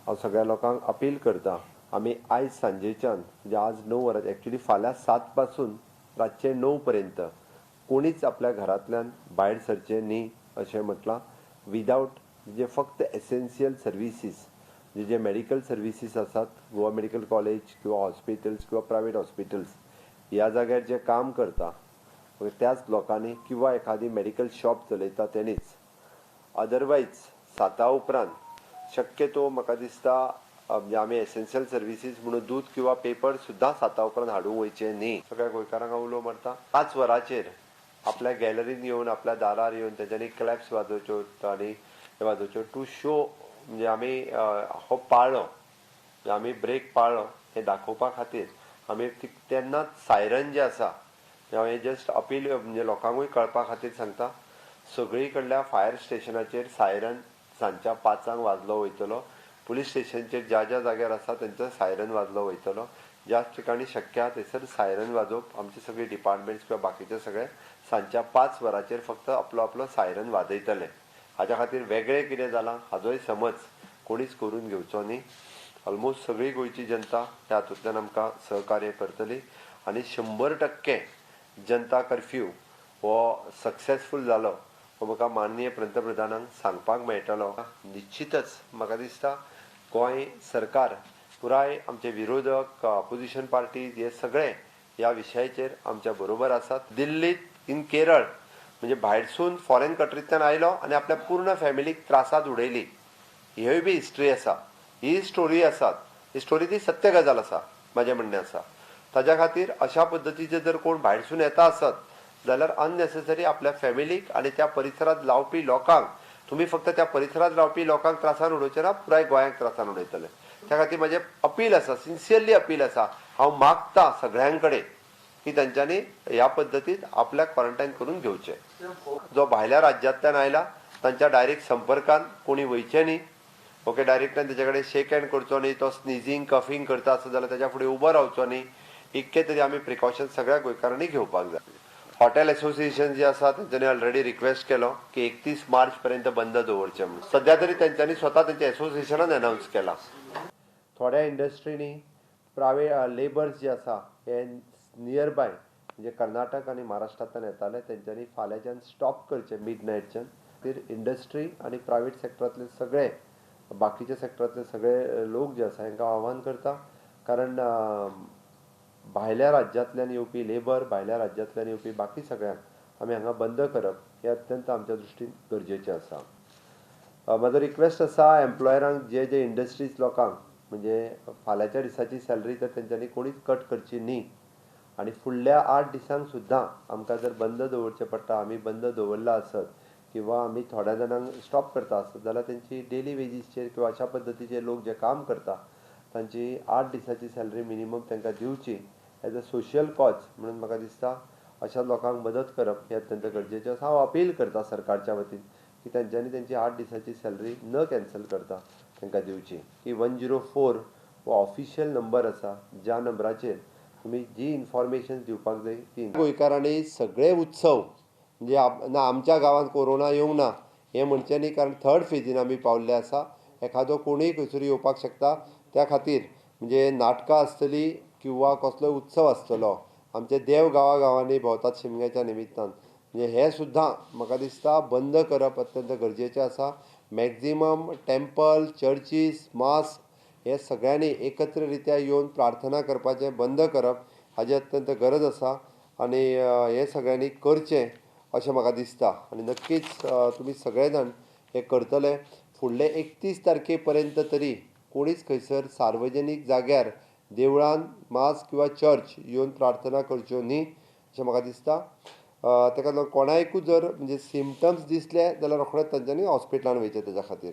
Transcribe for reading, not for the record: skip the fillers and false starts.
हांव सगळ्या लोकांक अपील करता, आमी आयज सांजेच्यान, म्हणजे आज 9 वरां, एक्चुली फाल्यां 7 पासून रातचे 9 पर्यंत कोणीच आपल्या घरांतल्यान भायर सरचें न्ही अशें म्हटलां. विदावट जे फक्त एसेन्शियल सर्विसीस, जे मेडिकल सर्विसीस आसात, गोवा मेडिकल कॉलेज किंवा हॉस्पिटल्स किंवा प्रायवेट हॉस्पिटल्स ह्या जाग्यार जे काम करता त्याच लोकांनी किंवा एखादी मेडिकल शॉप चलयता तेणीच. अदरवायज 7 उपरांत शक्यतो म्हाका दिसता म्हणजे आमी एसेन्शियल सर्विसीस म्हणून दूद किंवा पेपर सुद्दां 7 उपरांत हाडूंक वयचें न्ही. सगळ्या गोंयकारांक हांव उलो मारता, 5 वरांचेर आपल्या गॅलरीन येवन, आपल्या दारार येवन तेंच्यांनी क्लॅप्स वाजोवच्यो आनी हे वाजोवच्यो टू शो म्हणजे आमी हो पाळ्ळो, म्हणजे आमी ब्रेक पाळ्ळो हें दाखोवपा खातीर आमी तेन्नाच सायरन जें आसा, हांव हें जस्ट अपील म्हणजे लोकांकूय कळपा खातीर सांगता, सगळी कडल्या फायर स्टेशनाचेर सायरन सांजच्या 5 वाजलो वयतलो, पुलीस स्टेशनचेर ज्या ज्या जाग्यार आसा तेंचो सायरन वाजलो वयतलो, ज्या ठिकाणी शक्य आसा थंयसर सायरन वाजोवप आमचे सगळे डिपार्टमेंट्स किंवा बाकीचे सगळे सांजच्या 5 वरांचेर फक्त आपलो आपलो सायरन वाजयतले. हाज्या खातीर वेगळें कितें जालां हाजोय समज कोणीच करून घेवचो न्ही. ऑलमोस्ट सगळी गोंयची जनता ह्या हातूंतल्यान आमकां सहकार्य करतली आनी 100% जनता कर्फ्यू हो सक्सेसफूल जालो हो म्हाका माननीय पंतप्रधानांक सांगपाक मेळटलो. निश्चितच म्हाका दिसता गोंय सरकार पुराय आमचे विरोधक, अपोजिशन पार्टीज हे सगळे ह्या विशयाचेर आमच्या बरोबर आसात. दिल्लीत इन केरळ म्हणजे भायरसून फॉरेन कंट्रींतल्यान आयलो आनी आपल्या पूर्ण फॅमिलीक त्रासांत उडयली, ह्योय बी हिस्ट्री आसा, ही स्टोरी आसात, ही स्टोरी ती सत्य गजाल आसा म्हाजें म्हणणें आसा. ताज्या खातीर अशा पद्दतीचे जर कोण भायरसून येता आसत जाल्यार अननेसेसरी आपल्या फॅमिलीक आनी त्या परिसरांत रावपी लोकांक, तुमी फक्त त्या परिसरांत रावपी लोकांक त्रासान उडोवचे ना, पुराय गोंयांक त्रासान उडयतले. त्या खातीर म्हाजें अपील आसा, सिन्सियरली अपील आसा, हांव मागता सगळ्यां कडेन की तेंच्यांनी ह्या पद्दतीन आपल्याक क्वॉरंटायन करून घेवचें. जो भायल्या राज्यांतल्यान आयला तांच्या डायरेक्ट संपर्कान कोणी वयचें न्ही, ओके, डायरेक्ट तेच्या कडेन शेक हँड करचो न्ही, तो स्निजींग कफींग करता आसत जाल्यार तेच्या फुडें उबो रावचो न्ही. इतके तरी आमी प्रिकॉशन सगळ्या गोंयकारांनी घेवपाक जाय. हॉटेल एसोसिएशन जे आसा तेंच्यांनी ऑलरेडी रिक्वेस्ट केलो की 31 मार्च पर्यंत बंद दवरचें म्हणून. सद्या तरी तेंच्यांनी स्वता तेंच्या एसोसिएशनान अनावन्स केला. थोड्या इंडस्ट्रींनी प्रायवेट लेबर्स जे आसा हे नियर बाय म्हणजे कर्नाटक आनी महाराष्ट्रांतल्यान येताले तेंच्यांनी फाल्यांच्यान स्टॉप करचें मिड नायटच्यान. खातीर इंडस्ट्री आनी प्रायवेट सेक्टरांतले सगळे बाकीच्या सेक्टरांतले सगळे लोक जे आसा हेंकां आव्हान करता, कारण भायल्या राज्यांतल्यान येवपी लेबर, भायल्या राज्यांतल्यान येवपी बाकी सगळ्यांक आमी हांगा बंद करप हें अत्यंत आमच्या दृश्टीन गरजेचें आसा. म्हाजो रिक्वेस्ट आसा एम्प्लॉयरांक, जे जे इंडस्ट्रीज लोकांक म्हणजे फाल्यांच्या दिसाची सॅलरी तर तेंच्यांनी कोणीच कट करची न्ही आनी फुडल्या 8 दिसांक सुद्दां आमकां जर बंद दवरचें पडटा, आमी बंद दवरला आसत किंवा आमी थोड्या जाणांक स्टॉप करता आसत जाल्यार तेंची डेली वेजीसचेर किंवा अशा पद्दतीचे लोक जे काम करता तांची 8 दिसाची सॅलरी मिनिमम तांकां दिवची एज अ सोशल कॉज म्हणून म्हाका दिसता अशा लोकांक मदत करप हें अत्यंत गरजेचें आसा. हांव अपील करता सरकारच्या वतीन की तेंच्यांनी तेंची 8 दिसाची सॅलरी न कॅन्सल करता तांकां दिवची. की 104 हो ऑफिशियल नंबर आसा ज्या नंबराचेर तुमी जी इन्फॉर्मेशन दिवपाक जाय ती. गोंयकारांनी सगळे उत्सव म्हणजे ना आमच्या गांवांत कोरोना येवंक ना हें म्हणचें न्ही, कारण थर्ड फेजीन आमी पावल्ले आसा. एखादो कोणूय खंयसर येवपाक शकता, त्या खातीर म्हणजे नाटकां आसतली किंवा कसलोय उत्सव आसतलो, आमचे देव गांवागांवांनी भोंवतात शिमग्याच्या निमित्तान, म्हणजे हें सुद्दां म्हाका दिसता बंद करप अत्यंत गरजेचें आसा. मॅक्झिमम टेम्पल, चर्चीस, मास्क हे सगळ्यांनी एकत्र रित्या येवन प्रार्थना करपाचें बंद करप हाजी अत्यंत गरज आसा आनी हें सगळ्यांनी करचें अशें म्हाका दिसता. आनी नक्कीच तुमी सगळे जाण हें करतले. फुडले 31 तारखे पर्यंत तरी कोणीच खंयसर सार्वजनीक जाग्यार देवळान मास किंवा चर्च येवन प्रार्थना करच्यो न्ही अशें म्हाका दिसता. ताका लागून कोणाकूय जर म्हणजे सिमटम्स दिसले जाल्यार रोखडेच तांच्यांनी हॉस्पिटलान वयचें तेज्या खातीर.